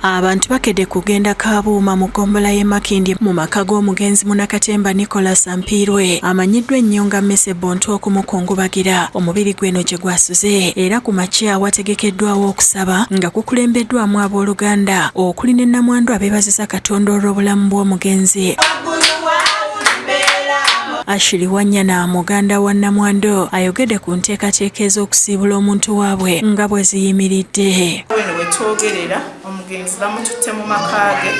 Abantu bakedde kugenda Kabuuma mu ggombolola y'e Makindye mu maka g'omugenzi munnakatemba Nicholas Ampiirwe amanyiddwa ennyo nga Messe Bontu okumukungubagira. Omubiri gwe eno gye gwasuze era ku makya wategekeddwawo okusaba nga kukulembeddwamu abooluganda okuli ne nnamwandu abeebaziza Katonda olw'obulamu bw'omugenzi. Ashley Wanyana muganda wa Namwando ayogedde ku nteekateeka ez'okusiibula omuntu waabwe nga bwe ziyimiridde. Weno we twogerera omugenzi bamututte mu maka ge,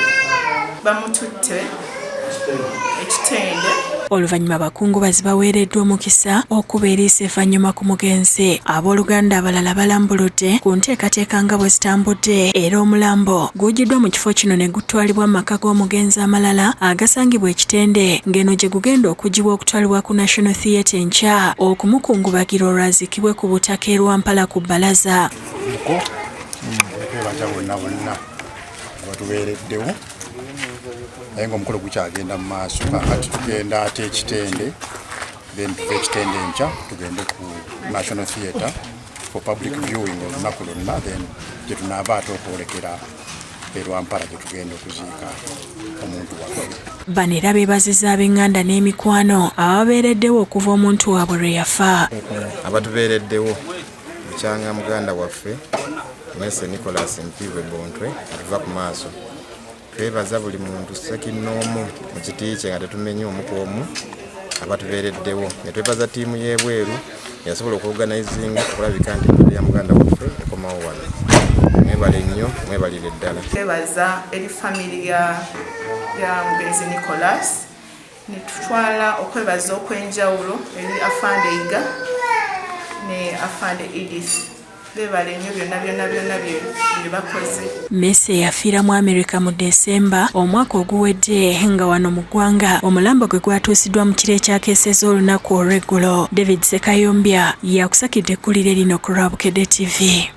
bamututte ekitende. Oluvannyuma abakungubazi baweereddwa omukisa okuba eriiso evvannyuma ku mugenzi. Abooluganda abalala balambuludde ku nteekateeka nga bwe zitambudde era omulambo guggyiddwa mu kifo kino ne gutwalibwa mu maka g'omugenzi amalala agasangibwa e Kitende ng'eno gye gugenda okuggyibwa okutwalibwa ku National Theatre enkya okumukungubagira olwo aziikibwe ku butaka e Rwampala ku bbalaza. Muko twebaza bonna bonna abatubeereddewo naye ng'omukolo gukyagenda mu maaso. Kakati tugenda ate ekitende, then tuve ekitende enkya tugende ku National Theatre for public viewing olunaku lwonna, then gye tunaava ate okwolekera erwampala gye tugenda okuziika omuntu waffe. Bano era beebaziza ab'eŋŋanda n'emikwano ababeereddewo okuva omuntu waabwe lwe yafa. Abatubeereddewo bukyanga muganda waffe Messe Nicholas Mpiibwe Bontwe atuva ku maaso, twebaza buli muntu ssekinnoomu mu kiti kye nga tetumenye omu ku omu abatubeereddewo, ne twebaza ttiimu y'ebweru yasobola okuorganizinga okulabika nti emmere ya muganda waffe ekomawo wano. Mwebale nnyo, mwebalire ddala. Twebaza eri family ya mugenzi Nicholas, ne tutwala okwebaza okw'enjawulo eri Afande Iga ne Afande Edith. Beebale nnyo byonna byonna byonna bye bakoze. Messi yafiira mu America mu Desemba omwaka oguwedde nga wano mu ggwanga omulambo gwe gwatuusiddwa mu kiro ekyakeesezza olunaku olw'eggulo. David Sekayombya yakusakidde eggulire lino ku lwa Bukedde TV.